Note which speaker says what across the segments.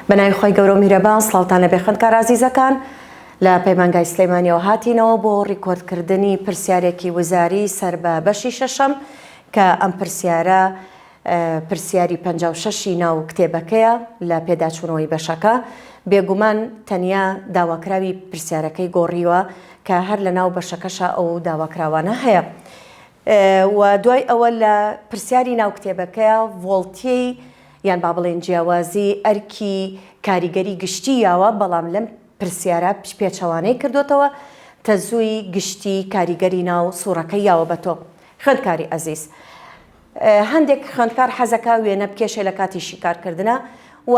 Speaker 1: بەناوی خوای گەورە و میهرەبان سڵاوتان لەبێ خوێندکارە ئازیزەکان لە پەیمانگای سلێمانیەوە هاتینەوە بۆ ڕیکۆردکردنی پرسیارێکی وزاری سەر بە بەشی شەشەم کە ئەم پرسیارە پرسیاری 56 ی ناو کتێبەکەیە لە پێداچوونەوەی بەشەکە بێگومان تەنیا داواکراوی پرسیارەکەی گۆڕیوە کە هەر لە ناو بەشەکەشا ئەو داواکراوانە هەیە و دوای ئەوە لە پرسیاری ناو کتێبەکەیا ڤۆڵتیەی یان با بڵێین جیاوازی ئەرکی کاریگەری گشتی یاوە، بەڵام لەم پرسیارە پێچەوانەی کردۆتەوە، تەزووی گشتی کاریگەری ناو سوڕەکەی یاوە بە تۆ. خوێندکاری ئەزیز. هەندێک خوێندکار حەزەکا وێنە بکێشێ لە کاتی شیکارکردنا و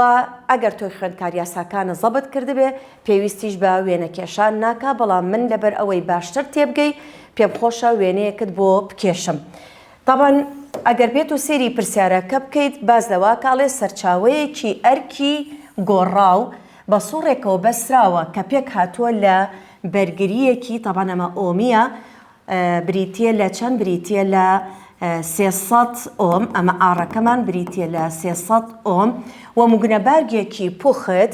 Speaker 1: ئەگەر تۆی خوێندکار یاساکانت زەبت کردبێ پێویستیش بە وێنەکێشان ناکا بەڵام من لەبەر ئەوەی باشتر تێبگەی پێم خۆشە وێنەیەکت بۆ بکێشم تەبعەن ئەگەر بێت و سەیری پرسیارەکە بکەیت باس لەوە ئەکا ئەڵێ سەرچاوەیەکی ئەرکی گۆڕاو بە سوڕێکەوە بەستراوە کە پێکهاتووە لە بەرگرییەکی تەبعەن ئەمە ئۆمیە بریتییە لە چەند؟ بریتییە لە 300 ئۆم، ئەمە ئاڕەکەمان بریتییە لە 300 ئۆم و مگنەبارگێکی پوخت،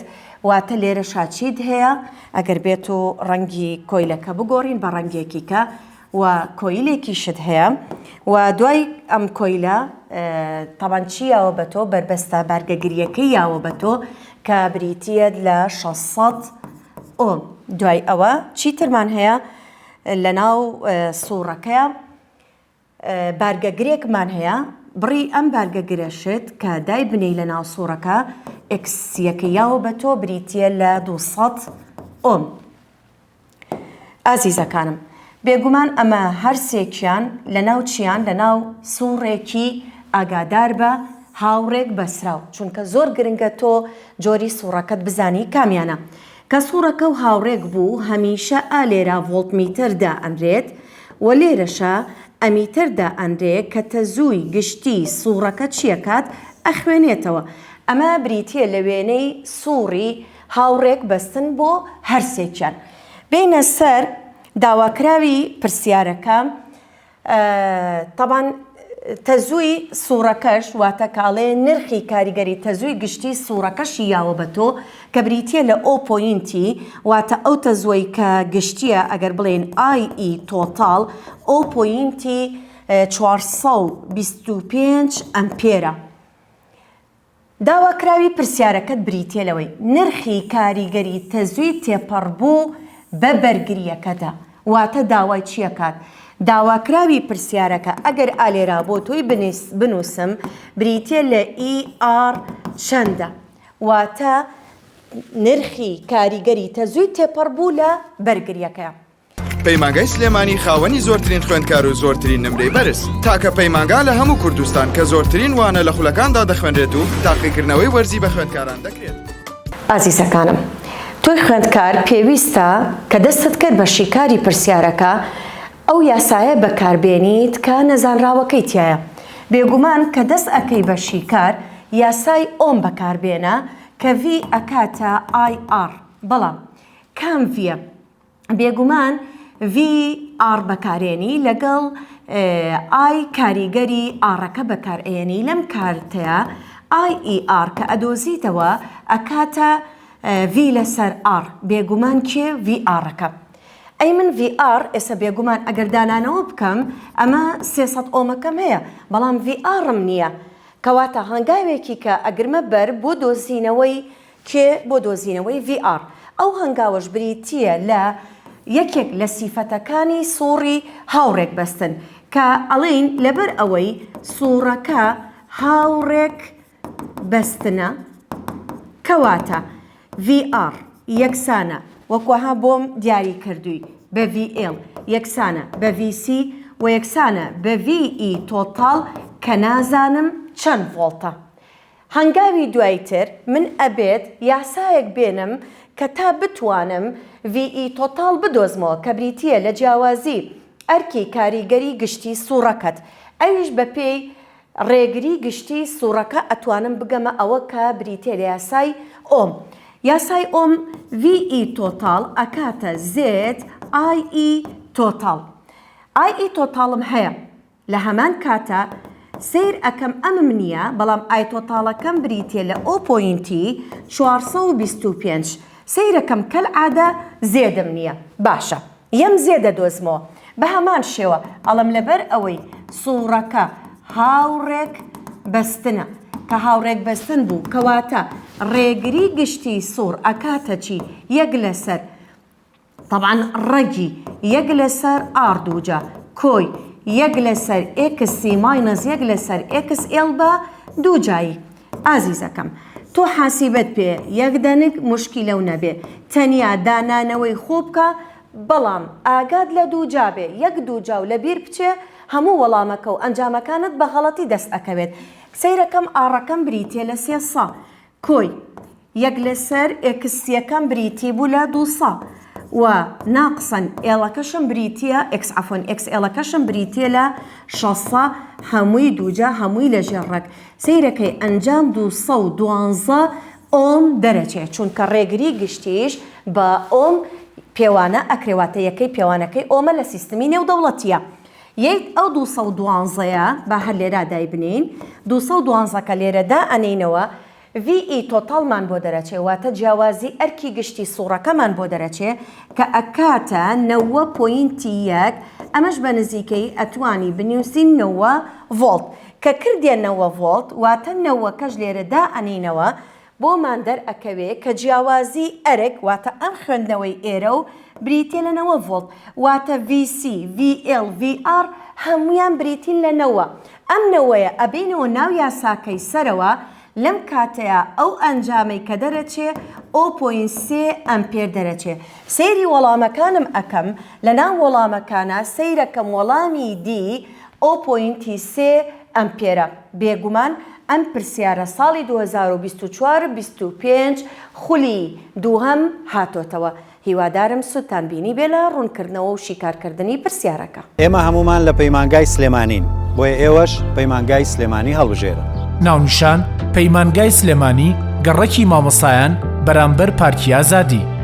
Speaker 1: واتە لێرەشا چیت هەیە؟ ئەگەر بێت و ڕەنگی کۆیلەکە بگۆڕین بە ڕەنگێکی کە و کۆیلێکیشت هەیە و دوای ئەم کۆیلە تەبان چی یاوە بە تۆ؟ بەربەستە بارگەگرییەکەی یاوە بە تۆ کە بریتییە لە 600 ئۆم. دوای ئەوە چیترمان هەیە؟ لەناو سوڕەکەیا بارگەگرێکمان هەیە، بڕی ئەم بارگەگرەشت کە دایبنێی لەناو سوڕەکە ئێکسیەکەی یاوە بە تۆ بریتییە لە 200 ئۆم. ئازیزەکانم بێگومان ئەمە هەرسێکیان لەناو چیان لەناو سوڕێکی ئاگاداربە هاوڕێک بەسراو چونکە زۆر گرنگە تۆ جۆری سوڕەکەت بزانی کامیانە کە سوڕەکە و هاوڕێک بوو هەمیشە ئا لێرە ڤۆڵتمیتەر دائەنرێت و لێرەشا ئەمیتەر دائەنرێ کە تەزووی گشتی سوڕەکە چیەکات ئەخوێنێتەوە ئەمە بریتیە لە وێنەی سوڕی هاوڕێک بەستن بۆ هەرسێکیان بێینە سەر داواکراوی پرسیارەکە تەبان تەزووی سوڕەکەش واتە کاڵێ نرخی کاریگەری تەزووی گشتی سوڕەکەشی یاوە بە تۆ کە بریتیە لە ئۆ point ی واتە ئەو تەزووەی کە گشتیە ئەگەر بڵێین I ی total ئۆ point ی 425 ئەمپێرە. داواکراوی پرسیارەکەت بریتیە لەوەی نرخی کاریگەری تەزووی تێپەڕبوو بە بەرگریەکەدا واتە داوای چیەکات داواکراوی پرسیارەکە ئەگەر ئالێرا بۆ تۆی بنوسم بریتیە لە ئی ئاڕ چەندە واتە نرخی کاریگەری تەزووی تێپەڕبوو لە بەرگریەکەیا.
Speaker 2: پەیمانگای سلێمانی خاوەنی زۆرترین خوێندکار و زۆرترین نمرەی بەرز تاکە پەیمانگا لە هەموو کوردستان کە زۆرترین وانە لە خولەکاندا دەخوێنرێت و تاقیکردنەوەی وەرزی بە خوێندکاران دەکرێت.
Speaker 1: ئازیزەکانم تۆی خوێندکار پێویستە کە دەستت کرد بە شیکاری پرسیارەکە ئەو یاسایە بەکاربێنیت کە نەزانراوەکەی تیایە بێگومان کە دەست ئەکەی بە شیکار یاسای ئۆم بەکاربێنە کە V ئەکاتە IR بەڵام کام V یە؟ بێگومان V R بەکارێنی لەگەڵ I کاریگەری R ەکە بەکارئەیەنی لەم کارتەیا I ی R کە ئەدۆزیتەوە ئەکاتە V لەسەر R بێگومان کێ V R ەکە ئەی من V R ئێستا بێگومان ئەگەر دانانەوە بکەم ئەمە 300 ئۆمەکەم هەیە بەڵام V R م نییە کەواتە هەنگاوێکی کە ئەگرمە بەر بۆ دۆزینەوەی کێ بۆ دۆزینەوەی VR؟ ئەو هەنگاوەش بریتییە لە یەکێک لە سیفەتەکانی سووڕی هاوڕێک بەستن کە ئەڵێین لەبەر ئەوەی سووڕەکە هاوڕێک بەستنە کەواتە VR یەکسانە وەک وەها بۆم دیاری کردووی بە VL یەکسانە بە VC و یەکسانە بە VE total کە نازانم چەند ڤۆڵتە. هەنگاوی دوای تر من ئەبێت یاسایەک بێنم کە تا بتوانم VE total بدۆزمەوە کە بریتییە لە جیاوازی ئەرکی کاریگەری گشتی سوڕەکەت ئەویش بە پێی ڕێگری گشتی سوڕەکە ئەتوانم بگەمە ئەوە کە بریتیە لە یاسای ئۆم یاسای ئۆم VE total ئەکاتە Z IE total IE total م هەیە لە هەمان کاتا. سەیر ئەکەم ئەمم نییە بەڵام I total ەکەم بریتیە لە o point ی 425 سەیرەکەم کەلعادە Z م نییە باشە یەم Z دەدۆزمەوە بە هەمان شێوە ئەڵێم لەبەر ئەوەی سوڕەکە هاوڕێک بەستنە کە هاوڕێک بەستن بوو کەواتە ڕێگری گشتی سوڕ ئەکاتە چی یەک لەسەر تەبعەن ڕەگی یەک لەسەر R دووجا کۆی یەک لەسەر XC minus یەک لەسەر XL بە دووجایی. ئازیزەکەم تۆ حاسیبەت پێ یەک دەنک موشکیلەو نەبێ تەنیا دانانەوەی خۆ بکە بەڵام ئاگات لە دووجا بێ یەک دووجاو لە بیر بچێ هەموو وەڵامەکە و ئەنجامەکانت بە غەڵەتی دەست ئەکەوێت سەیرەکەم R ەکەم بریتیە لە سێ سە کۆی یەک لەسەر XC یەکەم بریتی بوو لە دووسە و ناقسەن L ەکەشم بریتیە X عەفوەن XL ەکەشم بریتیە لە شەسە هەمووی دووجا هەمووی لە ژێر ڕەگ سەیرەکەی ئەنجام 212 ئۆم دەرەچێ چونکە ڕێگری گشتیش بە ئۆم پێوانە ئەکرێ واتە یەکەی پێوانەکەی ئۆمە لە سیستمی نێودەوڵەتیە یەیت ئەو 212 یە با هەر لێرا دایبنێین 212 کە لێرە دائەنێینەوە VE total مان بۆ دەرەچێ واتە جیاوازی ئەرکی گشتی سوڕەکەمان بۆ دەرەچێ کە ئەکاتە نەوە point ی یەک ئەمەش بە نزیکەیی ئەتوانی بنوسین نەوە ڤۆڵت کە کردیە نەوە ڤۆڵت واتە نەوەکەش لێرە دائەنێینەوە بۆمان دەرئەکەوێ کە جیاوازی ئەرک واتە ئەم خوێندنەوەی ئێرە و بریتیە لە نەوە ڤۆڵت واتە VC، VL، VR هەموویان بریتین لە نەوە ئەم نەوەیە ئەبەینەوە ناو یاساکەی سەرەوە لەم کاتەیا ئەو ئەنجامەی کە دەرەچێ o point سێ ئەمپێر دەرەچێ سەیری وەڵامەکانم ئەکەم لەناو وەڵامەکانا سەیرەکەم وەڵامی D o point ی سێ ئەمپێرە بێگومان ئەم پرسیارە ساڵی 2024 25 خولی دووهەم هاتۆتەوە هیوادارم سودتان بینیبێ لە ڕوونکردنەوە و شیکارکردنی پرسیارەکە.
Speaker 3: ئێمە هەموومان لە پەیمانگای سلێمانین بۆیە ئێوەش پەیمانگای سلێمانی هەڵبژێرن.
Speaker 4: ناونیشان، پەیمانگای سلێمانی، گەڕەکی مامۆستایان، بەرامبەر پارکی ئازادی.